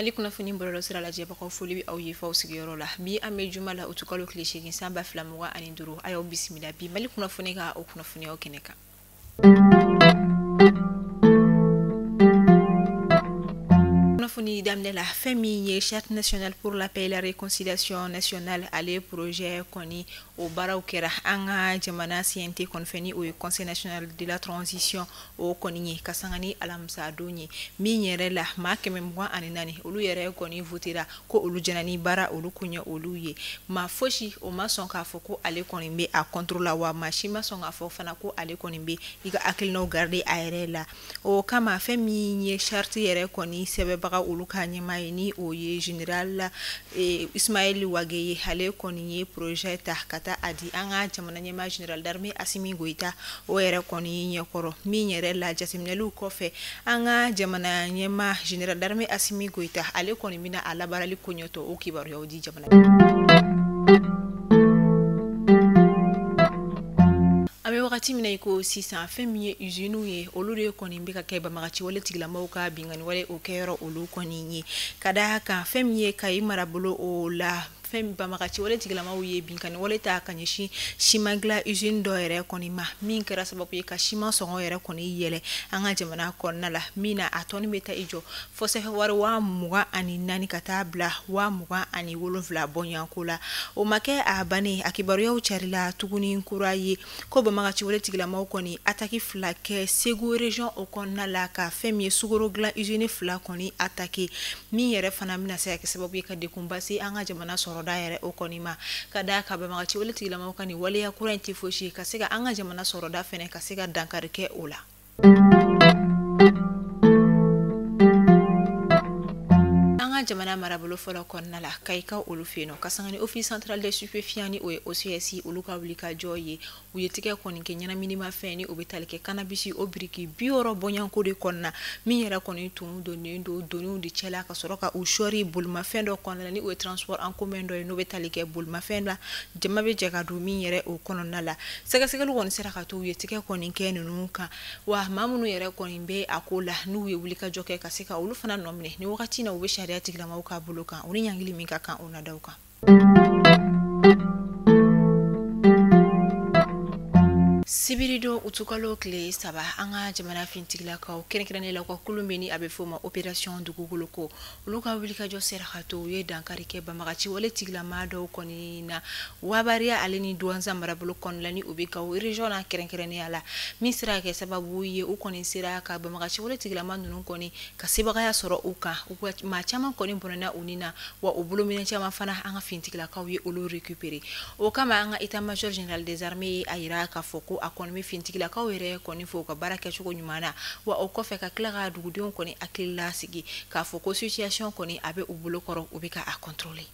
Mali kunnafoni bɔlɔlɔ sira lajɛbagaw, foli bɛ aw ye f'aw sigiyɔrɔ la. Bi an bɛ juma la, utukalo tile 8 san 2025. A y'aw bisimila bi Mali kunnafoni ka o kunnafoniyaw kɛnɛ kan. Kunnafoni daminɛ la, fɛn min ye Charte nationale pour la paix et la réconciliation nationale, ale projet kɔni o baaraw kɛra an ka jamana CNT kɔni fɛ, ni o ye Conseil national de la transition o kɔni ye, ka sanga ni alamisa don ye. Min yɛrɛ la, maa 124, olu yɛrɛ kɔni votera ko olu jɛna ni baara olu kun ye olu ye. Maa fosi o ma sɔn k'a fɔ ko ale kɔni bɛ a contre la, wa maa si ma sɔn k'a fɔ fana ko ale kɔni bɛ i ka hakilinaw garder a yɛrɛ la. O kama, fɛn min ye charte yɛrɛ kɔni sɛbɛnbaga olu ka ɲɛmaa ye, ni o ye général Ismaël Wagué ye, ale kɔni ye projet ta ka taa a di an ka jamana ɲɛmaa général d'armée Assimi Goïta o yɛrɛ kɔni ɲɛkɔrɔ. Min yɛrɛ la, jateminɛliw kɔfɛ, an ka jamana ɲɛmaa général d'armée Assimi Goïta, ale kɔni bɛna a labaarali ko ɲɛtɔ o kibaruyaw di jamana. An bɛ wagati min na i ko sisan, fɛn min ye usines ye, olu de kɔni bɛ ka kɛ banbagaci wale tigilamaw ka binkanni wale o kɛyɔrɔ olu kɔni ye. Ka da kan, fɛn min ye Kayi marabolo o la, fɛn banbagaci wale tigilamaw ye binkanni wale ta ka ɲɛsin siman dilan usine dɔ yɛrɛ kɔni ma, min kɛra sababu ye ka siman sɔngɔ yɛrɛ kɔni yɛlɛ an ka jamana kɔnɔna la, min na a tɔni bɛ taa i jɔ fo sɛfɛ wari 24,000 ka taa bila 27,000 bɔɲɔgɔnko la. O ma kɛ a bannen, a kibaruyaw carila tuguni kura ye ko banbagaci wale tigilamaw kɔni attaque fila kɛ Segu région o kɔnɔna la, ka fɛn min ye sukaro dilan usine fila kɔni attaque, min yɛrɛ fana bɛna se ka kɛ sababu ye ka degunba se an ka jamana sɔrɔda yɛrɛ o kɔni ma. Ka da ka banbagaci wale tigilamaw ka nin waleya kura in tɛ fosi ye ka se ka an ka jamana sɔrɔda fɛnɛ ka se ka dankari kɛ o la. An ka jamana marabolo fɔlɔ kɔnɔna la, Kayikaw olu fɛ yen nɔ, ka sanga ni Office central des stupéfiants, ni o ye OCS olu ka wuli ka jɔ ye, u ye tigɛ kɔni kɛ ɲɛnaminimafɛn ni o bɛ tali kɛ cannabis o biriki 60 bɔɲɔgɔnko de kɔnɔna, min yɛrɛ kɔni tun donnen don doniw de cɛla ka sɔrɔ ka u sɔri bolimafɛn dɔ kɔnɔna la, ni o ye transport en commun dɔ ye, n'o bɛ tali kɛ bolimafɛn la jama bɛ jɛ ka don min yɛrɛ o kɔnɔna la. Sɛgɛsɛgɛliw kɔni sera ka to u ye tigɛ kɔni kɛ ninnu kan, wa maa minnu yɛrɛ kɔni bɛ a ko la, n'u ye wulikajɔ kɛ ka se ka olu fana nɔ minɛ, ni wagati na u bɛ sariya tigilamaw ka bolo kan, u ni ɲangili min ka kan o na da u kan. Sibiridon utukalo tile 3, an ka jamana fintigilakaw, kɛrɛnkɛrɛnnen la u ka kulun bɛ ni a bɛ f'o ma opération dugukolo ko, olu ka wulikajɔ sera ka to u ye dankari kɛ banbagaci wale tigilama dɔw kɔni na Wabariya ale ni Duwanza marabolo kɔnɔna, ni o bɛ Gawo région na kɛrɛnkɛrɛnnenya la, min sera ka kɛ sababu ye u kɔni sera ka banbagaci wale tigilama ninnu kɔni ka sebagaya sɔrɔ u kan. U ka maa caman kɔni bɔnɛna u ni na, wa u bolominɛ caman fana, an ka fintigilakaw ye olu récupérer. O kama, an ka état major général des armées ye a yira k'a fɔ ko a kɔni bɛ fintigilakaw yɛrɛ kɔni fo u ka baara kɛcogo ɲuman na, wa o kɔfɛ ka tila ka dugudenw kɔni hakili lasigi k'a fɔ ko situation kɔni a bɛ u bolo kɔrɔ, u bɛ ka a contrôler.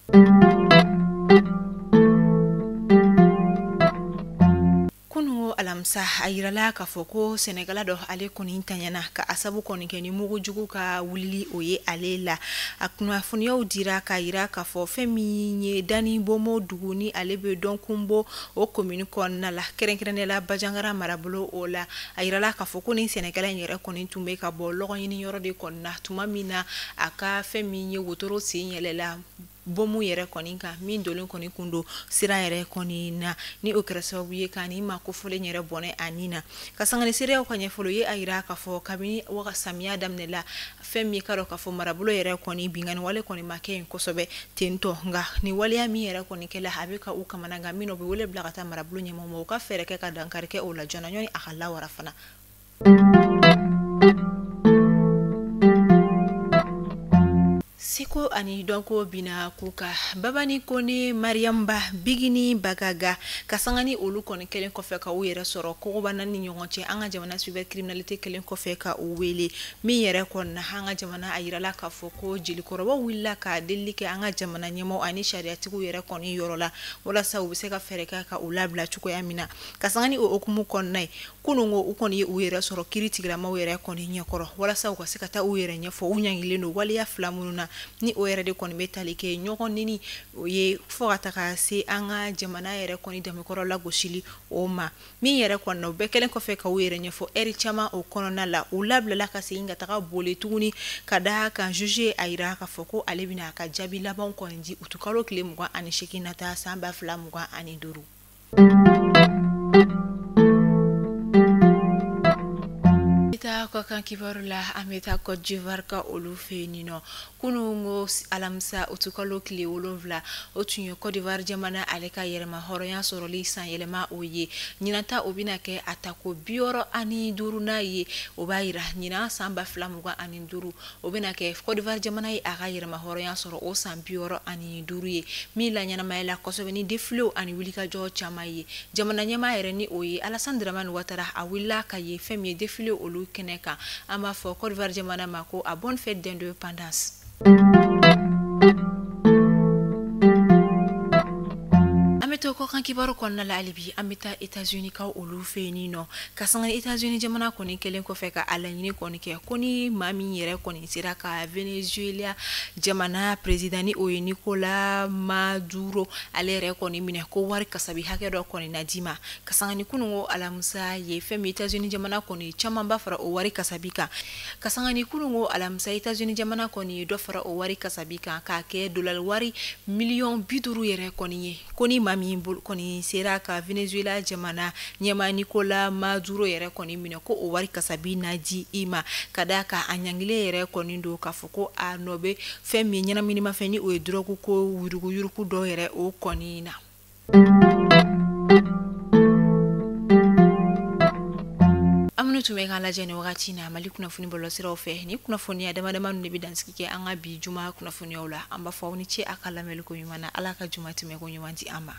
Kunun alamisa, a yirala k'a fɔ ko sɛnɛkɛla dɔ, ale kɔni tanyana ka a sabu kɔni kɛ ni mugujugu ka wulili o ye ale la. A kunnafoniyaw dira k'a yira k'a fɔ fɛn min ye Dani Bomo dugu, ni ale bɛ Dɔnkunbo o commune kɔnɔna la, kɛrɛnkɛrɛnnenya la Bajangara marabolo o la. A yirala k'a fɔ ko nin sɛnɛkɛla in yɛrɛ kɔni tun bɛ ka bɔ lɔgɔ ɲini yɔrɔ de kɔnɔna, tuma min na a ka fɛn min ye wotoro sen yɛlɛla bomu yɛrɛ kɔni kan, min donnen kɔni kun don sira yɛrɛ kɔni na, ni o kɛra sababu ye ka nin maa kofɔlen yɛrɛ bɔnɛ a ni na. Ka sanga ni seereyaw ka ɲɛfɔli ye, a yira k'a fɔ kabini waga samiya daminɛ la, fɛn min ka dɔn k'a fɔ marabolo yɛrɛ kɔni binkanni wale kɔni ma kɛ yen kosɛbɛ tentɔ, nka nin waleya min yɛrɛ kɔni kɛla, a bɛ ka u kamana gan, min u bɛ wele bila ka taa marabolo ɲɛmɔgɔ ma, u ka fɛɛrɛ kɛ ka dankari kɛ o la joona ɲɔni a ka lawara fana. Seko ani dɔnko bina kuka Babani Kone, Mariamba Bigini Bagaga, ka sanga ni olu kɔni kɛlen kɔfɛ ka u yɛrɛ sɔrɔ kogoba ni ɲɔgɔn cɛ, an ka jamana cybercriminalité kɛlen kɔfɛ ka u wele. Min yɛrɛ kɔni an ka jamana, a yirala k'a fɔ ko jelikɔrɔbaw wulila ka delili kɛ an ka jamana ɲɛmaaw ani sariyatigiw yɛrɛ kɔni yɔrɔ la, walasa u bɛ se ka fɛɛrɛ kɛ ka u labila cogoya min na. Ka sanga ni o hukumu kɔnɔna ye, kunun ko u kɔni ye u yɛrɛ sɔrɔ kiiri tigilamaw yɛrɛ kɔni ɲɛkɔrɔ, walasa u ka se ka taa u yɛrɛ ɲɛfɔ u ɲangilen don waleya fila minnu na. Ni o yɛrɛ de kɔni bɛ tali kɛ ɲɔgɔn nini o ye fo ka taga se an ka jamana yɛrɛ kɔni danbekɔrɔ lagosili o ma. Min yɛrɛ kɔni na, o bɛɛ kɛlen kɔfɛ ka u yɛrɛ ɲɛfɔ ɛri caman o kɔnɔna la, u labilala ka segin ka taga boli tuguni ka da kan juge a yira k'a fɔ ko ale bɛna a ka jaabi laban kɔni di utukalo tile 28 nata san 2025. Taa kɔkan kibaru la, an bɛ taa Côte d'Ivoire ka olu fɛ yen nɔ. Kunun ko alamisa utukalo tile 7, o tun ye Côte d'Ivoire jamana ale ka yɛrɛma hɔrɔnya sɔrɔli san yɛlɛma o ye. Ɲinan ta o bɛna kɛ a tako 65nan ye. O b'a yira ɲinan san 2025, o bɛna kɛ Côte d'Ivoire jamana ye a ka yɛrɛma hɔrɔnya sɔrɔ o san 65 ye, min la ɲɛnamayala kosɛbɛ ni défilew ani wulikajɔ caman ye. Jamana ɲɛmaa yɛrɛ ni o ye Alassane Dramane Ouattara, a wulila ka ye fɛn min ye défilé olu kɛnɛ kan. An b'a fɔ Côte d'Ivoire jamana ma ko a bonne fête d'indépendance. An bɛ to kɔkan kibaru kɔnɔna la hali bi. An bɛ taa États-Unis kaw olu fɛ yen nɔ, ka sanga États-Unis jamana kɔni kɛlen kɔfɛ ka a laɲini kɔni kɛ ko ni maa min yɛrɛ kɔni sera ka Venezuela jamana président ni o ye Nicolas Maduro ale yɛrɛ kɔni minɛ, ko wari kasabi hakɛ dɔ kɔni na d'i ma. Ka sanga ni kununko alamisa ye, fɛn min États-Unis jamana kɔni caman ba fara o wari kasabi kan. Ka sanga ni kununko alamisa, États-Unis jamana kɔni ye dɔ fara o wari kasabi kan k'a kɛ dollar wari miliyɔn 50 yɛrɛ kɔni ye, ko ni maa min kɔni sera ka Venezuela jamana ɲɛmaa Nicolas Maduro yɛrɛ kɔni minɛ, ko o wari kasabi na di i ma. Ka d'a kan a ɲangilen yɛrɛ kɔni don k'a fɔ ko a nɔ bɛ fɛn min ɲɛnaminimafɛn ni o ye drogue ko yuruguyurugu dɔw yɛrɛ o kɔni na. An minnu tun bɛ k'an lajɛ nin wagati na Mali kunnafoni bɔlɔlɔsiraw fɛ, ni kunnafoniya dama dama ninnu de bɛ dansigi kɛ an ka bi juma kunnafoniyaw la. An b'a fɔ aw ni ce a ka lamɛnni ko ɲuman na. Ala ka juma tɛmɛ ko ɲuman di an ma.